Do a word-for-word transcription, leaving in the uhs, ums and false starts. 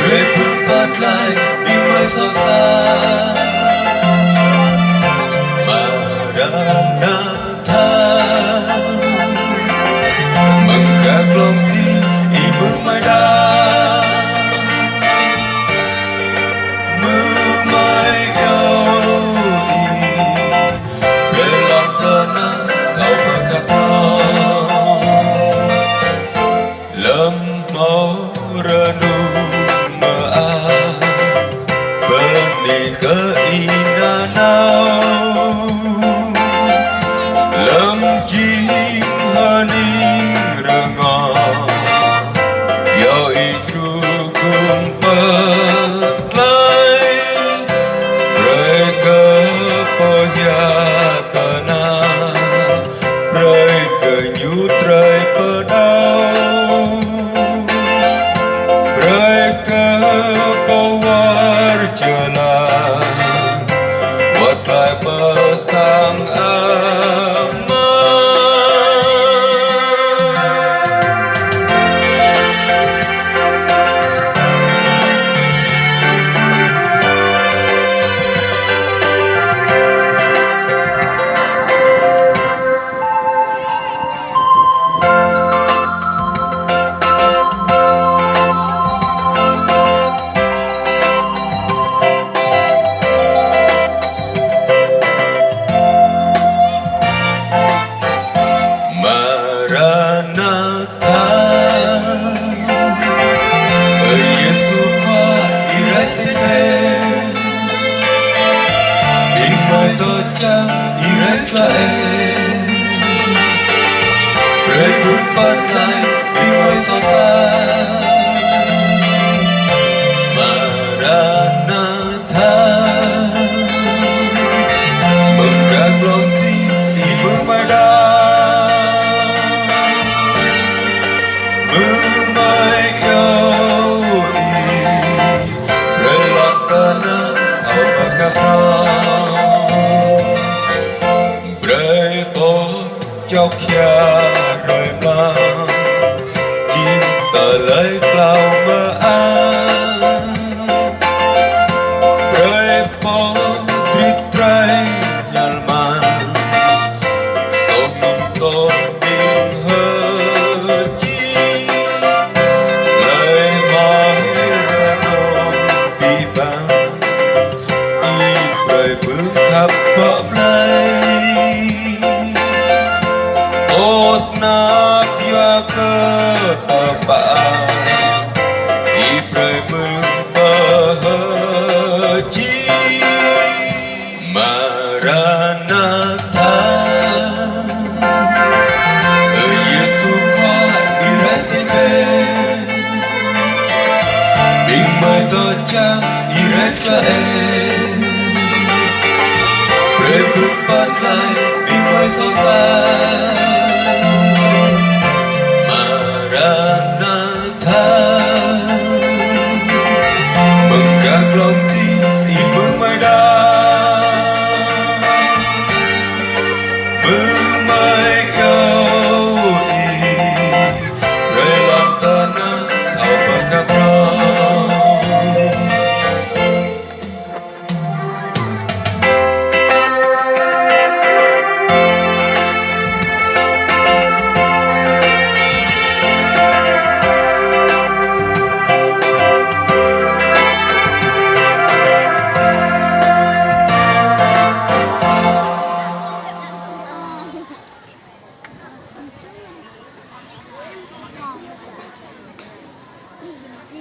Brơi bưng pơklaih ƀing gơmơi soh sat. Maranatha. Mơ̆ng gah glông ding Ih hmư̆ gơmơi đăo. Hmư̆ gơmơi iâu Ih. Brơi lŏn tơnah thâo pơkăp hlŏng. Lơ̆m hmâo rơnŭk mơak, bơni kơ Ih nanao. Lơ̆m jing hơning rơngot, iâu Ih djru gum pơklaih. Brơi kơ pơhiăp tơnah, brơi kơ ñu trơi pơđao. Brơi kơ pô wơr jơlan, wơ̆t glaĭ pơ sang Ama. Maranatha. Ơ Yêsu Khua, Ih rai tơnap. Ƀing gơmơi dŏ čang Ih rai glaĭ. Brơi bưng pơklaih ƀing gơmơi soh sat. Maranatha. Mơ̆ng gah glông ding Ih hmư̆ gơmơi đăo. Hmư̆ gơmơi iâu Ih. Brơi lŏn tơnah thâo pơkăp hlŏng. Brơi pô čŏk hia hrơi mlam, jing tơlơi klao mơak. Brơi pô drit drơi ñal man, soh mơ̆ng tôm ƀing hơjing. Hlơi hmâo rơnŭk abih bang, Ih brơi bưng khăp bŏ blai. Ơ tơnap yua kơ tơpă, Ih brơi bưng pơhơjing. Maranatha. Ơ Yêsu Khua, Ih rai tơnap. Ƀing gơmơi dŏ čang Ih rai glaĭ. Brơi bưng pơklaih ƀing gơmơi soh sat.